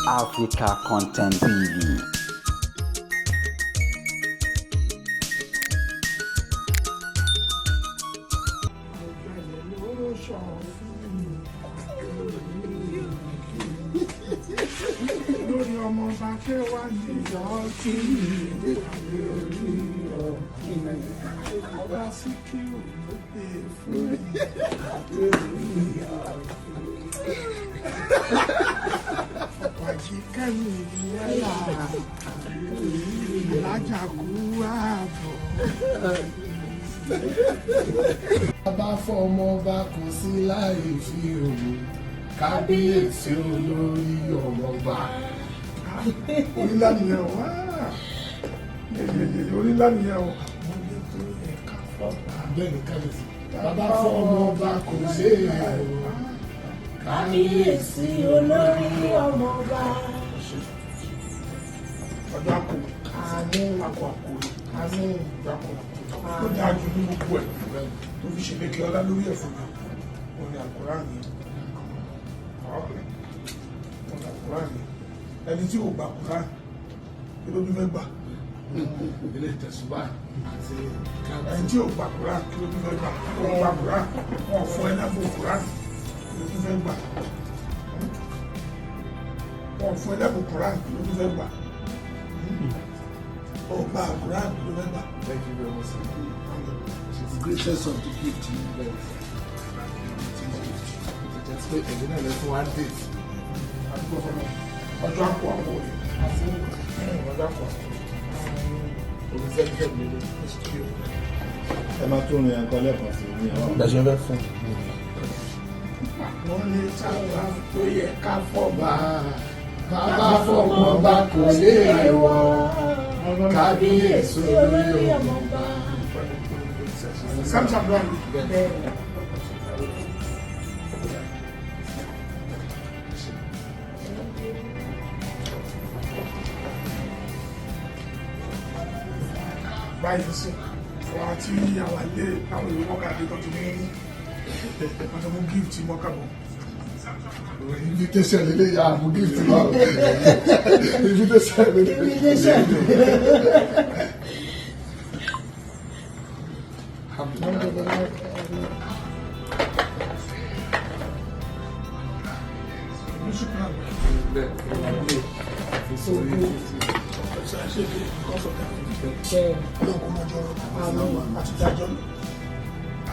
Africa Content TV. Lórí ọmọ ọba kẹwàá ní ọtí lórí ọba Síkírù ló gbé fún mi. Àjíkẹ́mi yálà alájà kú ààbọ̀. Bá fọmọ bá kò sí láì fi òwò, kábíyèsí olórí ọmọọba. Orílẹ̀ nìyẹn o, yeyeye, orílẹ̀ nìyẹn o. Àwọn ilé tó yẹ ká fọba. Bẹ́ẹ̀ni kábíyèsí, bàbá fọmọ bá kò sí òwò, Kábíyèsí olórí ọmọọba. Ọjọ́ àkó. Àmín. Àkó àkó. Àmín. Ọjọ́ àkó àkó tó dáa jù ní gbogbo ẹ̀ tó fi ṣe lékè ọlá lórí ẹ̀fọ́ mi, òun ni àkùrá ni, òun ni àkùrá ni. Ẹni tí ò gbà kùrá, kí ló tún fẹ́ gbà? Ilé ìtẹ̀sùbà àti Ẹni tí ò gbà kùrá, kí ló tún fẹ́ gbà? Ò gbà kùrá, wọn ò fún ẹ lẹ́bùn kùrá, kí ló tún fẹ́ gbà? Wọn ò fún ẹ lẹ́bùn kùrá, kí ló tún fẹ́ gbà? Ò gbà kùrá, kí ló fẹ́ gbà? Thank you very much, sir. The greatest of the gift. Jẹ́ pé ẹ̀yin náà lè fún wa date. Àdúgbò fọlọ, ọjọ́ àpò àpò rẹ̀, ọjọ́ àpò àpò. Omi sẹ́fẹ̀ mi lé. Ẹ máa tún rìn ẹ̀kọ́ lẹ́ẹ̀kan sí ní àwọn. Gbàṣẹ fẹ́ fún. Wọ́n ní táwa tó yẹ ká fọba. Bàbá fọmọ bá kò lè wọ, kábíyèsí olórí ọmọọba. Samsam lọ́rùn. Bẹ́ẹ̀. Báyìí sí fún wa tí àwọn ilé àwọn èrò mọ́kà dé tó ti mú, wọ́n ti mú gift mọ́kà bọ̀. Invitation lele ya àmú gift lọ. Invitation lele. Invitation. Alhamdulillah. Music plan. Bẹ́ẹ̀ ni, àfi sórí 50. Ṣe ṣe because of that. Bẹ́ẹ̀. Ọlọ́run kò mọ́jọ́ àti dájọ́,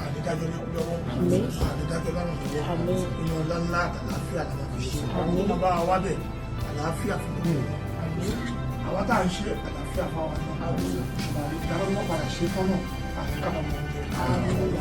àdídájọ́ lọ́wọ́, àdídájọ́ lánàá lọ́wọ́. Àmín. Inú ọlá ńlá àtàláfíà làwọn fi ṣe. Àwọn tó bá wá bẹ̀, àlàáfíà fún gbogbo àwọn tá à ń ṣe, àlàáfíà fáwọn náà. Ṣùgbọ́n àdídájọ́ náà padà ṣe tọ́nà àti kábàámọ̀ oúnjẹ.